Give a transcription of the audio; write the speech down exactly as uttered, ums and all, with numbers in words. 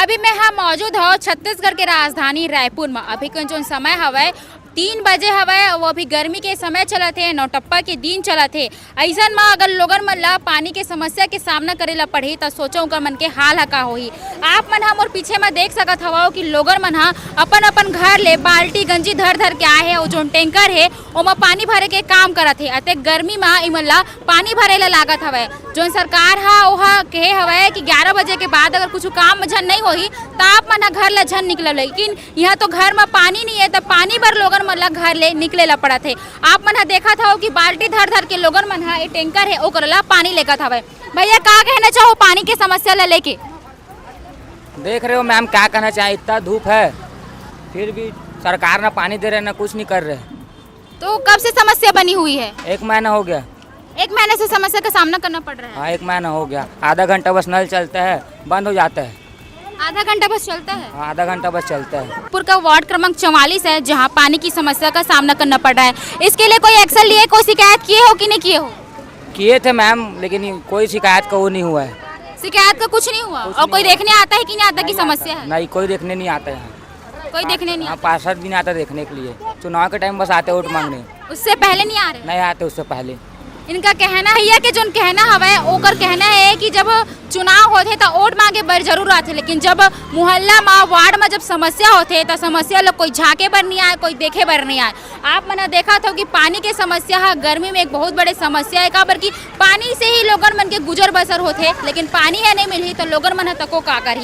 अभी मैं हा मौजूद हव छत्तीसगढ़ के राजधानी रायपुर म। अभी के जोन समय हवय, तीन बजे हवय, वो अभी गर्मी के समय चलत हे, नौटप्पा के दिन चलत हे। अइसन म अगर लोगन मन ला पानी के समस्या के सामना करे ला पड़ही, त सोचो ओकर मन के हाल ह का होही। आप मन ह मोर पीछे म देख सकत हवव कि लोगन मन ह अपन-अपन घर ले बाल्टी गंजी धर-धर के आए हे, अउ जोन टैंकर हे, ओमा पानी भरे के काम करत हे। अतेक गर्मी म इमन ला पानी भरे ला लागत हवय। जोन सरकार ह ओहा कहे हवय कि ग्यारह बजे के बाद अगर कुछु काम म झन नइ होही, त आप मन ह घर ला झन निकलव, लेकिन इहाँ तो घर म पानी नइ हे, त पानी बर लोगन मन ला घर ले निकले ला पड़त हे। आप मन ह देखत हव कि बाल्टी धर धर के लोगन मन ह ए टैंकर हे ओकर ला पानी लेगत हवय। भैया, का कहना चाहो पानी के समस्या ला लेके? देख रहे हो मैम, क्या कहना चाहे, इतना धूप है, फिर भी सरकार ना पानी दे रहे, ना कुछ नहीं कर रहे। तो कब से समस्या बनी हुई है? एक महीना हो गया। एक महीने से समस्या का सामना करना पड़ रहा है? हाँ, एक महीना हो गया। आधा घंटा बस नल चलता है, बंद हो जाता है। आधा घंटा बस चलता है? हाँ, आधा घंटा बस चलता है। पुर का वार्ड क्रमांक चवालीस है, जहाँ पानी की समस्या का सामना करना पड़ रहा है। इसके लिए कोई एक्शन लिए, कोई शिकायत किए हो कि नहीं किए हो? किए थे मैम, लेकिन कोई शिकायत का वो नहीं हुआ है। शिकायत का कुछ नहीं हुआ? कुछ और नहीं कोई हुआ। देखने आता है कि नहीं आता कि नहीं आता। समस्या है? नहीं, कोई देखने नहीं आता यहाँ। कोई देखने नहीं हाँ, आता? पार्षद भी नहीं आता देखने के लिए। चुनाव के टाइम बस आते वोट मांगने। उससे पहले नहीं आ रहे? नहीं आते उससे पहले। इनका कहना, भैया के जोन कहना हवय, ओकर कहना है कि जब चुनाव होथे त वोट मांगे बर जरूर आथे, लेकिन जब मोहल्ला म, वार्ड म जब समस्या होथे, त समस्या ल कोई झांके बर नहीं आए, कोई देखे बर नहीं आए। आप मन ह देखत हो कि पानी के समस्या ह गर्मी में एक बहुत बड़े समस्या है, काबर कि पानी से ही लोगन मन के गुजर बसर होथे, लेकिन पानी ह नहीं मिलही, त लोगन मन ह तको का करही।